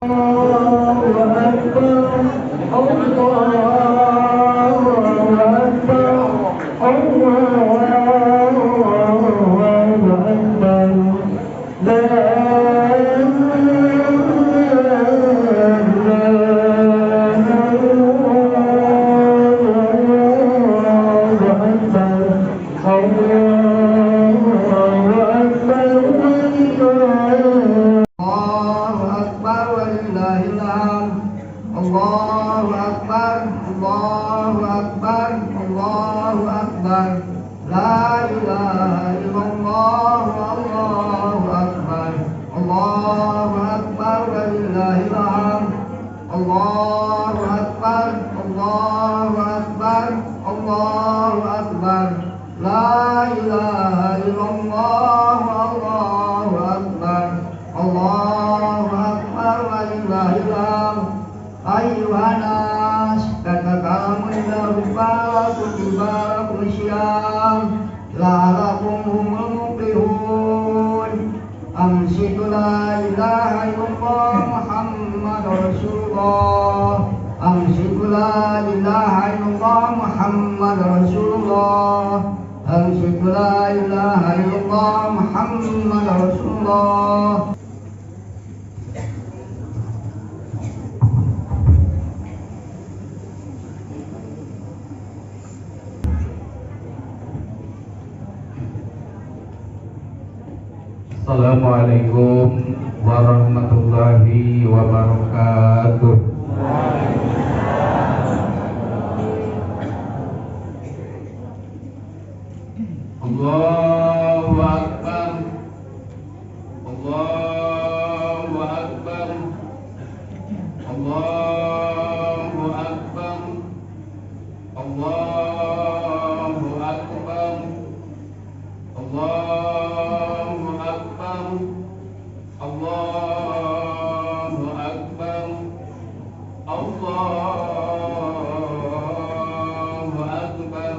الله أكبر الله أكبر الله أكبر لا Allahu Akbar, Allahu Akbar, Allahu Akbar. La ilaha illallah, Allahu Akbar, Allahu Akbar, walillahil hamd. Allahu Akbar, Allahu Akbar, Allahu Akbar. La ilaha illallah, Allahu Akbar, Allahu Akbar, walillahil hamd. Ayyuhan nas, katakanmu inna kutiba lakum la'allakum humul muflihun. Amsitu la ilaha illallah Muhammadur Rasulullah. Amsitu la ilaha illallah Muhammadur Rasulullah. Amsitu la ilaha illallah Muhammadur Rasulullah. Assalamualaikum warahmatullahi wabarakatuh. Allahu Akbar, Allahu Akbar, Allahu Akbar, Allahu Akbar, Allahu Akbar, Allahu Akbar, Allahu Akbar,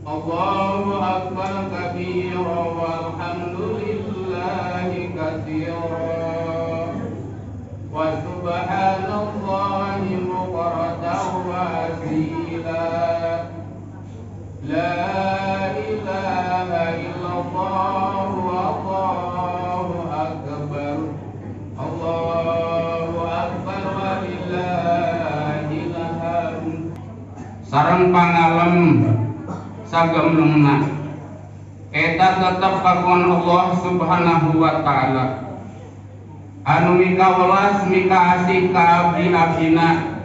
Allahu Akbar kabira walhamdulillahi katsira wa subhanallahi bukratan wa asila. La ilaha illallah wallahu akbar, Allahu akbar walillahil hamd. Sareng pangalem sagemlengna eta tetep kagungan Allah Subhanahu wa taala anu mikawelas mikaasih ka abdi-abdina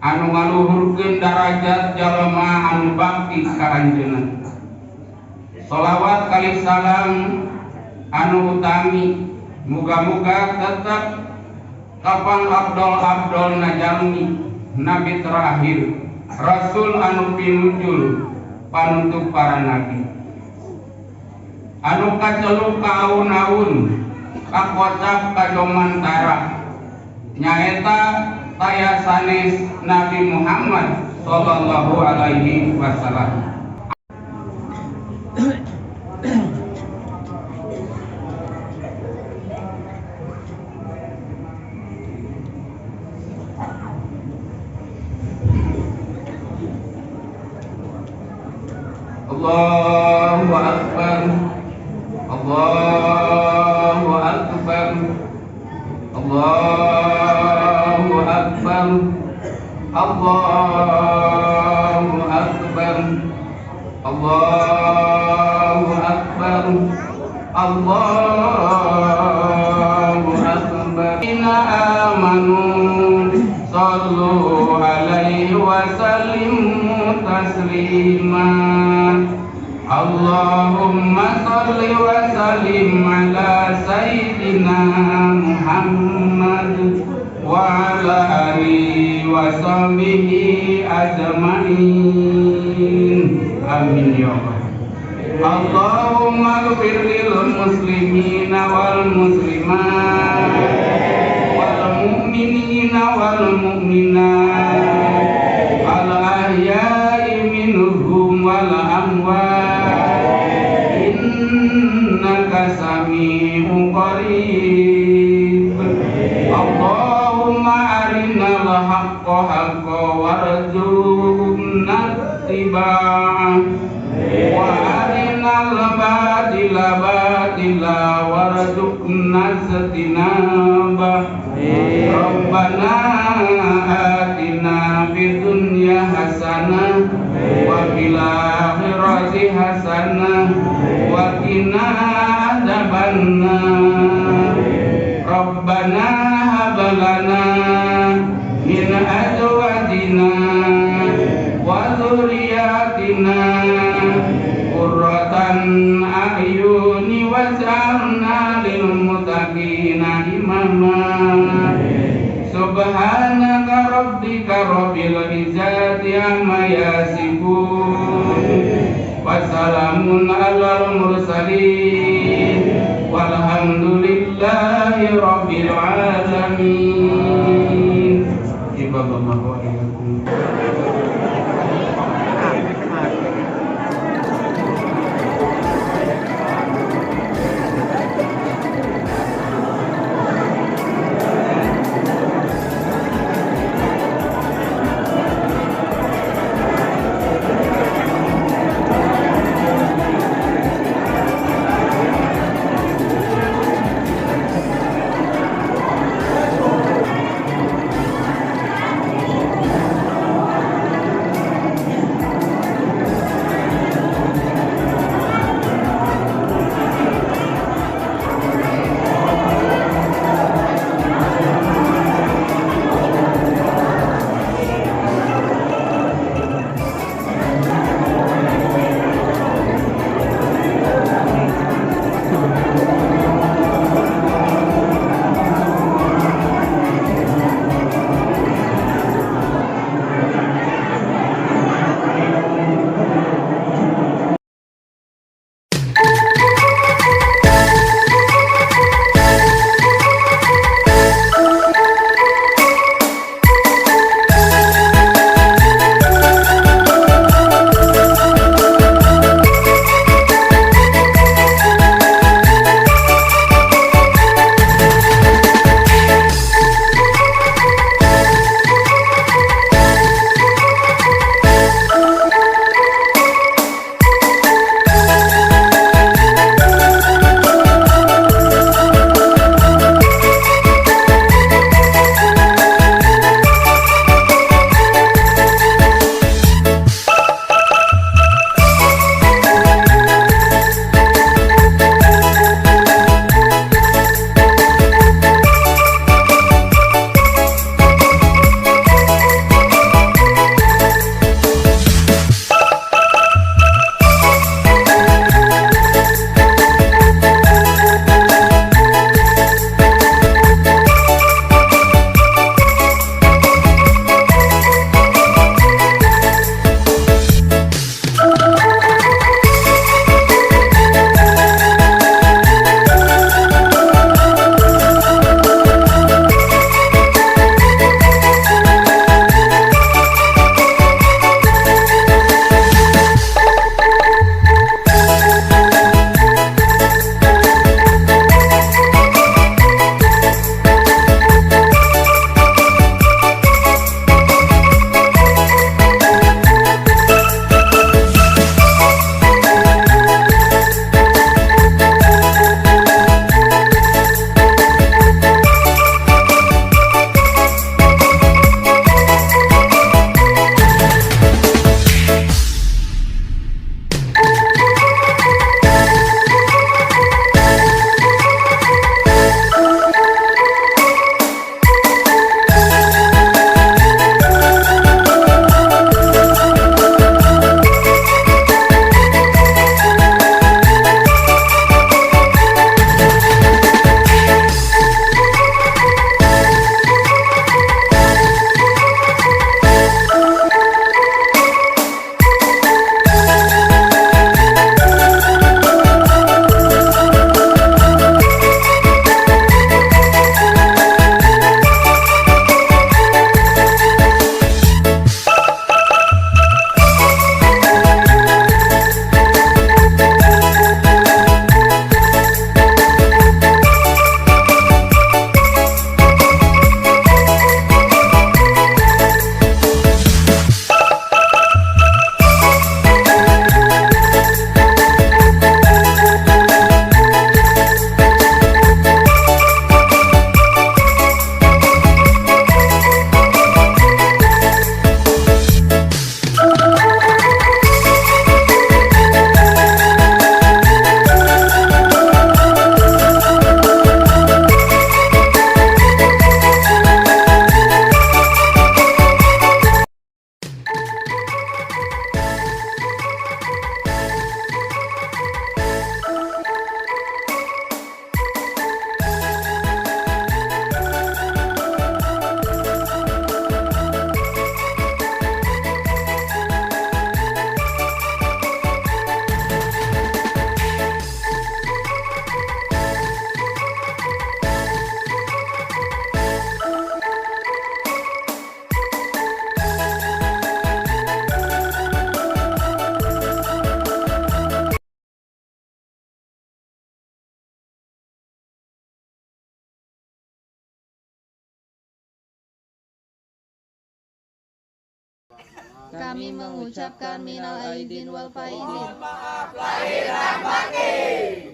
anu ngaluhurkeun darajat jalma anu bakti ka anjeunna. Sholawat kali salam anu utami muga-muga tetep kapan abdol-abdol najalmi nabi terakhir rasul anu pinujul panutup para nabi anu kaceluk ka aun-aun kakocap kajomantara nyaeta taya sanes Nabi Muhammad sallallahu alaihi wasallam. Allahu Akbar, Allahu Akbar, Allahu Akbar, Allahu Akbar, Allahu Akbar, Allahu Akbar. Inna amanu sallu alaihi wa sallimu taslima. Allahumma salli wa sallim ala sayyidina Muhammad wa ala alihi wa sahbihi ajmain. Amin ya Allah. Allahumma ighfir lil muslimina wal muslimat wal mu'minina wal mu'minat al ahya'i minhum wal amwat innaka sami'un qarib. haqqa warzuqna ittiba'ah wa arinal batila batila warzuqna ijtinabah. Rabbana atina fid dunya hasanah wa fil akhirati hasanah wa qina adzabannar. Rabbana hab lana min azwajina wa dzurriyyatina qurratan a'yuni waj'alna lil muttaqina imama. Subhanaka rabbika rabbil izzati amma yasifun wa salamun alal mursalin walhamdulillahi rabbil alamin. Ibadallah wa iyyakum. Kami mengucapkan minal aidin wal faizin. Mohon maaf lahir dan batin.